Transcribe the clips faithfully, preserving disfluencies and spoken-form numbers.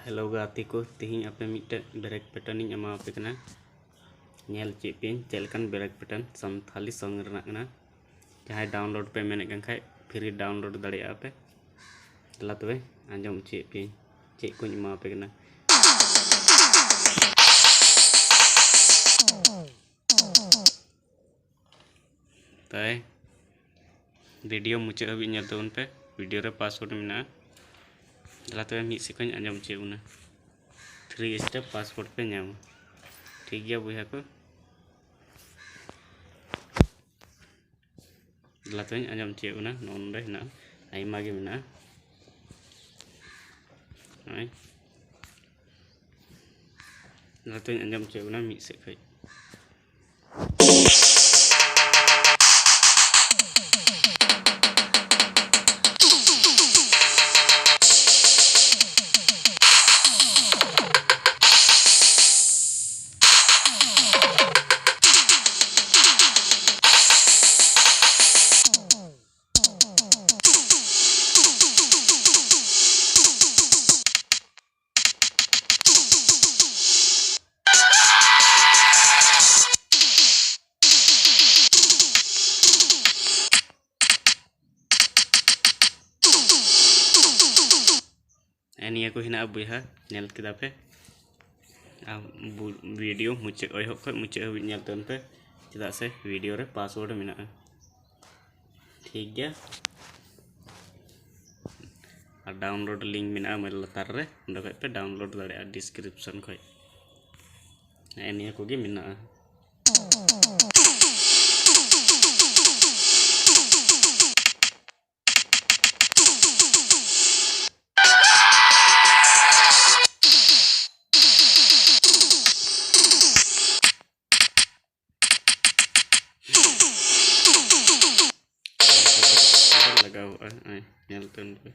Hello ᱜᱟᱛᱮ ᱠᱚ, ᱛᱤᱦᱤᱧ ᱟᱯᱮ ᱢᱤᱫᱴᱮᱡ ᱵᱨᱮᱠ ᱯᱮᱴᱟᱨᱱ ᱤᱧ ᱮᱢᱟ ᱟᱯᱮ ᱠᱟᱱᱟ᱾ ᱧᱮᱞ ᱪᱮᱫ ᱯᱮ ᱪᱮᱫ ᱞᱮᱠᱟᱱ ᱵᱨᱮᱠ ᱯᱮᱴᱟᱨᱱ ᱥᱟᱱᱛᱷᱟᱞᱤ ᱥᱚᱝ ᱨᱮᱱᱟᱜ ᱠᱟᱱᱟ᱾ ᱡᱟᱦᱟᱸᱭ ᱰᱟᱣᱩᱱᱞᱳᱰ ᱯᱮ ᱢᱮᱱᱮᱫ ᱠᱟᱱ ᱠᱷᱟᱡ, ᱯᱷᱨᱤ ᱰᱟᱣᱩᱱᱞᱳᱰ ᱫᱟᱲᱮᱭᱟᱜᱼᱟ ᱯᱮ᱾ ᱫᱮᱞᱟ ᱛᱚᱵᱮ ᱟᱸᱡᱚᱢ ᱦᱚᱪᱚᱭᱮᱫ ᱯᱮᱭᱟᱹᱧ ᱪᱮᱫ ᱠᱚᱧ ᱮᱢᱟ ᱟᱯᱮ ᱠᱟᱱᱟ᱾ ᱛᱟᱭ ᱵᱷᱤᱰᱤᱭᱳ ᱢᱩᱪᱟᱹᱫ ᱦᱟᱹᱵᱤᱡ ᱧᱮᱞ ᱛᱟᱵᱚᱱ ᱯᱮ᱾ ᱵᱷᱤᱰᱤᱭᱳ ᱨᱮ ᱯᱟᱥᱣᱟᱨᱰ ᱢᱮᱱᱟᱜᱼᱟ᱾ ᱫᱮᱞᱟ ᱛᱚᱵᱮ ᱢᱤᱫ ᱥᱮᱫ ᱠᱷᱚᱱ ᱟᱸᱡᱚᱢ ᱦᱚᱪᱚᱭᱮᱫ ᱵᱚᱱᱟ᱾ ᱛᱷᱨᱤ ᱥᱴᱮᱯ ᱯᱟᱥᱣᱟᱨᱰ ᱯᱮ ᱧᱟᱢᱟ᱾ ᱴᱷᱤᱠ ᱜᱮᱭᱟ ᱵᱚᱭᱦᱟ ᱠᱚ, ᱫᱮᱞᱟ ᱛᱚᱵᱮᱧ ᱟᱸᱡᱚᱢ ᱦᱚᱪᱚᱭᱮᱫ ᱵᱚᱱᱟ᱾ ᱱᱚᱜᱼᱚ ᱱᱚᱰᱮ ᱦᱮᱱᱟᱜᱼᱟ, ᱟᱭᱢᱟ ᱜᱮ ᱢᱮᱱᱟᱜᱼᱟ᱾ ᱱᱚᱜᱼᱚᱭ ᱫᱮᱞᱟ ᱛᱚᱵᱮᱧ ᱟᱸᱡᱚᱢ ᱦᱚᱪᱚᱭᱮᱫ ᱵᱚᱱᱟ ᱢᱤᱫ ᱥᱮᱫ ᱠᱷᱚᱱ᱾ ᱱᱤᱭᱟᱹ ᱠᱚ ᱦᱮᱱᱟᱜᱼᱟ ᱵᱚᱭᱦᱟ, ᱧᱮᱞ ᱠᱮᱫᱟ ᱯᱮ᱾ ᱟᱨ ᱵᱷᱤᱰᱤᱭᱳ ᱢᱩᱪᱟᱹᱫ, ᱮᱦᱚᱵ ᱠᱷᱚᱱ ᱢᱩᱪᱟᱹᱫ ᱦᱟᱹᱵᱤᱡ ᱧᱮᱞ ᱛᱟᱵᱚᱱ ᱯᱮ, ᱪᱮᱫᱟᱜ ᱥᱮ ᱵᱷᱤᱰᱤᱭᱳ ᱨᱮ ᱯᱟᱥᱣᱟᱨᱰ ᱢᱮᱱᱟᱜᱼᱟ᱾ ᱴᱷᱤᱠ ᱜᱮᱭᱟ, ᱟᱨ ᱰᱟᱣᱩᱱᱞᱳᱰ ᱞᱤᱝᱠ ᱢᱮᱱᱟᱜᱼᱟ ᱢᱮ ᱞᱟᱛᱟᱨ ᱨᱮ, ᱚᱸᱰᱮ ᱠᱷᱚᱱ ᱯᱮ ᱰᱟᱣᱩᱱᱞᱳᱰ ᱫᱟᱲᱮᱭᱟᱜᱼᱟ ᱰᱤᱥᱠᱨᱤᱯᱥᱚᱱ ᱠᱷᱚᱱ᱾ ᱱᱮᱜᱼᱮ ᱱᱤᱭᱟᱹ ᱠᱚᱜᱮ ᱢᱮᱱᱟᱜᱼᱟ᱾ ᱞᱟᱜᱟᱣᱚᱜᱼᱟ᱾ ᱱᱚᱜᱼᱚᱭ ᱧᱮᱞ ᱛᱟᱵᱚᱱ ᱯᱮ᱾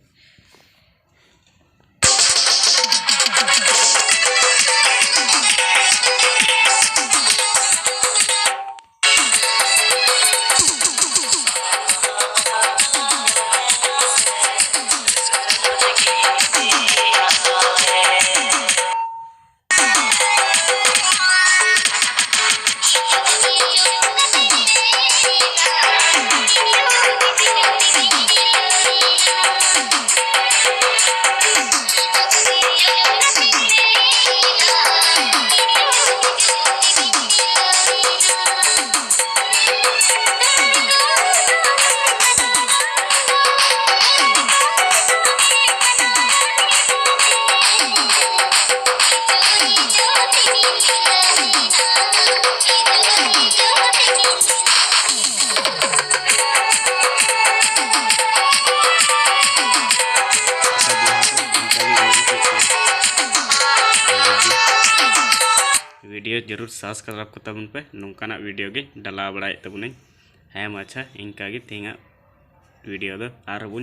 ᱵᱷᱤᱰᱤᱭᱳ ᱡᱟᱹᱨᱩᱲ subscribe ᱠᱚ ᱛᱟᱵᱚᱱ ᱯᱮ, ᱱᱚᱝᱠᱟᱱᱟᱜ ᱵᱷᱤᱰᱤᱭᱳ ᱜᱮ ᱰᱟᱞᱟᱣ ᱵᱟᱲᱟᱭᱮᱫ ᱛᱟᱵᱚᱱᱟᱹᱧ᱾ ᱦᱮᱸ ᱢᱟ ᱟᱪᱪᱷᱟ, ᱤᱱᱠᱟ ᱜᱮ ᱛᱮᱦᱮᱧᱟᱜ ᱵᱷᱤᱰᱤᱭᱳ ᱫᱚ, ᱟᱨᱦᱚᱸ ᱵᱚᱱ